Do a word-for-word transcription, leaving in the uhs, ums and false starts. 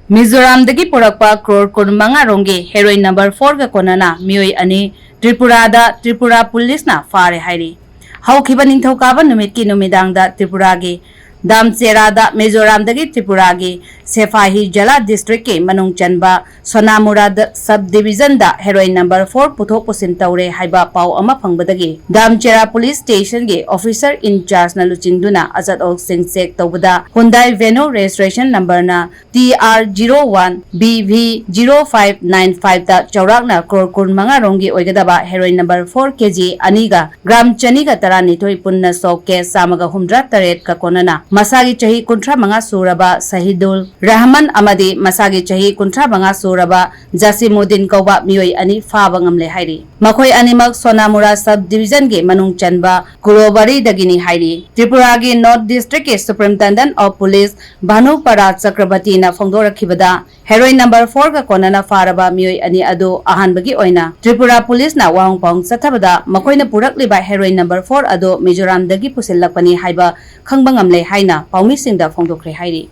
ꯃꯤꯖꯣꯔꯥꯝꯗꯒꯤ ꯄꯨꯔꯛꯄ ꯀ꯭ꯔꯣꯔ ꯀꯨꯟ ꯃꯉꯥ ꯔꯣꯝꯒꯤ ꯍꯦꯔꯣꯏꯟ ꯅꯝꯕꯔ ꯐꯣꯔꯒ ꯀꯣꯟꯅꯅ ꯃꯤꯑꯣꯏ ꯑꯅꯤ ꯇ꯭ꯔꯤꯄꯨꯔꯥꯗ ꯇ꯭ꯔꯤꯄꯨꯔꯥ ꯄꯨꯂꯤꯁꯅ ꯐꯥꯔꯦ ꯍꯥꯏꯔꯤ꯫ ꯍꯧꯈꯤꯕ ꯅꯤꯡꯊꯧꯀꯥꯕ ꯅꯨꯃꯤꯠꯀꯤ ꯅꯨꯃꯤꯗꯥꯡꯗ ꯇ꯭ꯔꯤꯄꯨꯔꯥꯒꯤ ꯗꯥꯝꯆꯦꯔꯥꯗ ꯃꯤꯖꯣꯔꯥꯝꯗꯒꯤ ꯇ꯭ꯔꯤꯄꯨꯔꯥꯒꯤ ꯁꯦꯐꯥꯍꯤ ꯖꯂꯥ ꯗꯤꯁꯇ꯭ꯔꯤꯛꯀꯤ ꯃꯅꯨꯡ ꯆꯟꯕ ꯁꯣꯅꯥꯃꯨꯔꯥ ꯁꯕ ꯗꯤꯕꯤꯖꯟꯗ ꯍꯦꯔꯣꯏꯟ ꯅꯝꯕꯔ ꯐꯣꯔ ꯄꯨꯊꯣꯛ ꯄꯨꯁꯤꯟ ꯇꯧꯔꯦ ꯍꯥꯏꯕ ꯄꯥꯎ ꯑꯃ ꯐꯪꯕꯗꯒꯤ ꯗꯥꯝꯆꯦꯔꯥ ꯄꯨꯂꯤꯁ ꯁ꯭ꯇꯦꯁꯟꯒꯤ ꯑꯣꯐꯤꯁꯔ ꯏꯟ ꯆꯥꯔꯖꯅ ꯂꯨꯆꯤꯡꯗꯨꯅ ꯑꯆꯠ ꯑꯣꯛꯁꯤꯡ ꯆꯦꯛ ꯇꯧꯕꯗ ꯍꯨꯟꯗꯥꯏ ꯚꯦꯅꯨ ꯔꯦꯖꯤꯁꯇ꯭ꯔꯦꯁꯟ ꯅꯝꯕꯔꯅ T R zero one B V zero five nine ꯐꯥꯏꯚꯇ ꯆꯥꯎꯔꯥꯛꯅ ꯀ꯭ꯔꯣꯔ ꯀꯨꯟ ꯃꯉꯥ ꯔꯣꯝꯒꯤ ꯑꯣꯏꯒꯗꯕ ꯍꯦꯔꯣꯏꯟ ꯅꯝꯕꯔ ꯐꯣꯔ ꯀꯦ ꯖꯤ ꯑꯅꯤꯒ ꯒ꯭ꯔꯥꯝ ꯆꯅꯤꯒ ꯇꯔꯥꯅꯤꯊꯣꯏ ꯄꯨꯟꯅ ꯁꯣꯛ ꯀꯦꯁ ꯆꯥꯝꯃꯒ ꯍꯨꯝꯗ꯭ꯔꯥ ꯇꯔꯦꯠꯀ ꯀꯣꯟꯅꯅ ꯃꯁꯥꯒꯤ ꯆꯍꯤ ꯀꯨꯟꯊ꯭ꯔꯥ ꯃꯉꯥ ꯁꯨꯔꯕ ꯁꯍꯤꯗꯨꯜ ꯔꯍꯃꯟ ꯑꯃꯗꯤ ꯃꯁꯥꯒꯤ ꯆꯍꯤ ꯀꯨꯟꯊ꯭ꯔꯥ ꯃꯉꯥ ꯁꯨꯔꯕ ꯖꯥꯁꯤꯃꯨꯗꯤꯟ ꯀꯧꯕ ꯃꯤꯑꯣꯏ ꯑꯅꯤ ꯐꯥꯕ ꯉꯝꯂꯦ ꯍꯥꯏꯔꯤ꯫ ꯃꯈꯣꯏ ꯑꯅꯤꯃꯛ ꯁꯣꯅꯥꯃꯨꯔꯥ ꯁꯕ ꯗꯤꯕꯤꯖꯟꯒꯤ ꯃꯅꯨꯡ ꯆꯟꯕ ꯀꯨꯂꯣꯕꯔꯤꯗꯒꯤꯅꯤ ꯍꯥꯏꯔꯤ꯫ ꯇ꯭ꯔꯤꯄꯨꯔꯥꯒꯤ ꯅꯣꯔꯠ ꯗꯤꯁꯇ꯭ꯔꯤꯛꯀꯤ ꯁꯨꯄ꯭ꯔꯤꯟꯇꯦꯟꯗꯦꯟꯠ ꯑꯣꯐ ꯄꯨꯂꯤꯁ ꯚꯥꯅꯨꯄꯔꯥ ꯆꯀ꯭ꯔꯕꯔꯇꯤꯅ ꯐꯣꯡꯗꯣꯔꯛꯈꯤꯕꯗ, ꯍꯦꯔꯣꯏꯟ ꯅꯝꯕꯔ ꯐꯣꯔꯒ ꯀꯣꯟꯅꯅ ꯐꯥꯔꯕ ꯃꯤꯑꯣꯏ ꯑꯅꯤ ꯑꯗꯨ ꯑꯍꯥꯟꯕꯒꯤ ꯑꯣꯏꯅ ꯇ꯭ꯔꯤꯄꯨꯔꯥ ꯄꯨꯂꯤꯁꯅ ꯋꯥꯍꯪ ꯄꯥꯎꯍꯪ ꯆꯠꯊꯕꯗ, ꯃꯈꯣꯏꯅ ꯄꯨꯔꯛꯂꯤꯕ ꯍꯦꯔꯣꯏꯟ ꯅꯝꯕꯔ ꯐꯣꯔ ꯑꯗꯨ ꯃꯤꯖꯣꯔꯥꯝꯗꯒꯤ ꯄꯨꯁꯤꯜꯂꯛꯄꯅꯤ ꯍꯥꯏꯕ ꯈꯪꯕ ꯉꯝꯂꯦ ꯍꯥꯏꯅ ꯄꯥꯎꯃꯤꯁꯤꯡꯗ ꯐꯣꯡꯗꯣꯛꯈ꯭ꯔꯦ ꯍꯥꯏꯔꯤ꯫